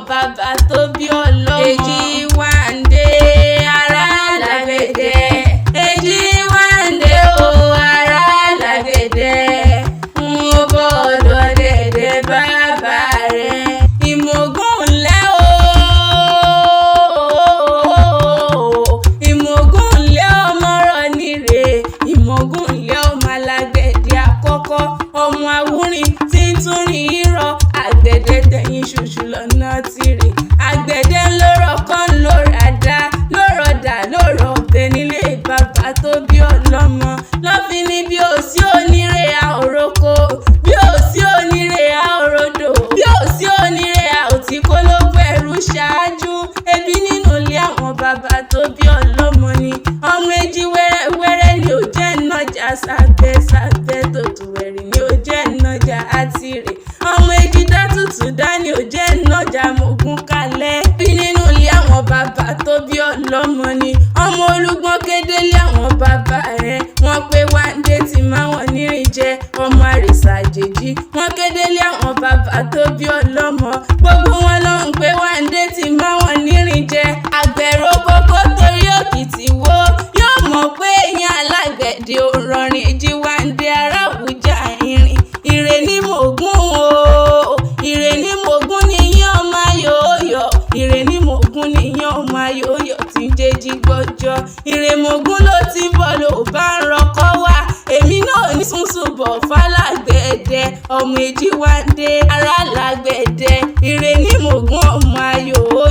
bàbá tó bí ọlọ́mọ. Èjì Wándé ará lágbẹ̀dẹ. Èjì Wándé o ará lágbẹ̀dẹ. N ò bọ̀dọ̀ dẹ̀dẹ̀ bàbá rẹ̀. Ìmọ̀gùn ńlẹ́ o. Ìmọ̀gùn ńlẹ́ ọmọ rọ̀ nírè. Ìmọ̀gùn ńlẹ́ ọmọ alágbẹ̀dẹ àkọ́kọ́. Ọmọ awúrin tí ń tún rìn irọ́. Àgbẹ̀dẹ tẹ̀yìn ṣoṣù lọ́nà tìrì. Àgbẹ̀dẹ ńlọrọ̀ kan ló ràdá ló rọ̀dà ló rọ̀bẹ nílé bàbá tó bí ọlọ́mọ. Lọ́fín ní bí ó sí onírè àòrókò, bí ó sí onírè àòrodò, bí ó sí onírè àòtí kó ló bẹ̀rù ṣáájú. Ebi nínú ilé àwọn bàbá tó bí ọlọ́mọ ni. Ọmọ èjì wẹ́rẹ́wẹ́rẹ́ ni ò jẹ́ nájà sábẹ́ sábẹ́ tòtù wẹ̀rì ni ò jẹ́ nájà àtìrè. Ọmọ èjì dátùtù dání ò jẹ́ nájà mọ̀gún kalẹ̀. Bí nínú ilé àwọn bàbá tó bí ọlọ́mọ ni. Ọmọ olúgbọ́n kéde lé àwọn bàbá rẹ̀. Wọ́n pé Wándé ti máa wọ̀n nírin jẹ. Ọmọ àrìsà àjèjì. Wọ́n kéde lé àwọn bàbá tó bí ọlọ́mọ. Gbogbo wọn ló ń pé Wándé ti máa wọ̀n nírin jẹ. Àgbẹ̀rò kókó torí òkìtì wo. Yóò mọ̀ pé eyín alágbẹ̀dẹ ò rọrin. Èjì Wándé ará Àbújá irin. Ìrè ní mògún o. Ìrè ní mògún ni yín ọmọ ayòóyọ̀. Ìrè ní mògún ni yín ọmọ ayòóyọ̀ tí ń jẹ́jí gbọ́jọ́. Ìrè mògún ló ti ń bọ̀ ló bá ń rọkọ́ wá. Èmi náà ní sùnsùn bọ̀ fálágbẹ̀dẹ. Ọmọ Èjì Wándé ará lágbẹ̀dẹ. Ìrè ní mògún ọmọ ayòóyọ̀.